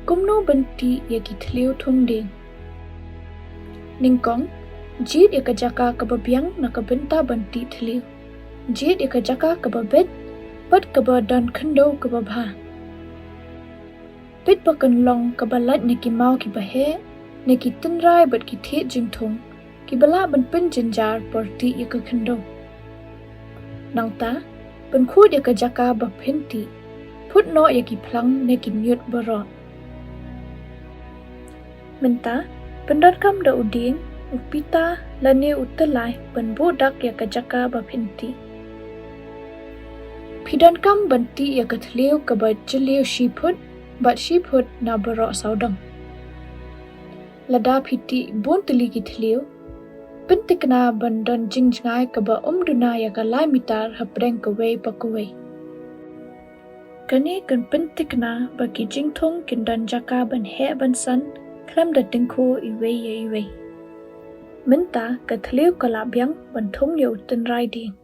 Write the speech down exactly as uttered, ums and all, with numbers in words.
Kumno ban tih ïa ki thliew thung dieng? Nyngkong, jied ïa ka jaka kaba biang na ka bynta ban tih thliew. Jied ïa ka jaka kaba beit bad kaba don khyndew kaba bha. Peit ba kan long kaba lait na ki maw kiba heh, na ki tynrai bad ki thied jingthung kiba lah ban pynjynjar por tih ïa ka khyndew. Nangta, pynkhuid ïa ka jaka ba phin tih. Phut noh ïa ki phlang ne ki ñiut baroh. Mynta, pyndonkam da u dieng, u pita lane u tyllai ban buh dak ïa ka jaka ba phin tih. Phi donkam ban tih ïa ka thliew kaba jylliew shi phut bad shi phut na baroh sawdong. Lada phi tih bun tylli ki thliew, pynthikna ban don jingjngai kaba ym duna ïa ka lai mitar hapdeng kawei pa kawei. Kane kan pynthikna ba ki jingthung kin don jaka ban heh ban san khlem da tyngkhuh iwei ïa iwei. Mynta ka thliew ka la biang ban thung ïa u tynrai dieng.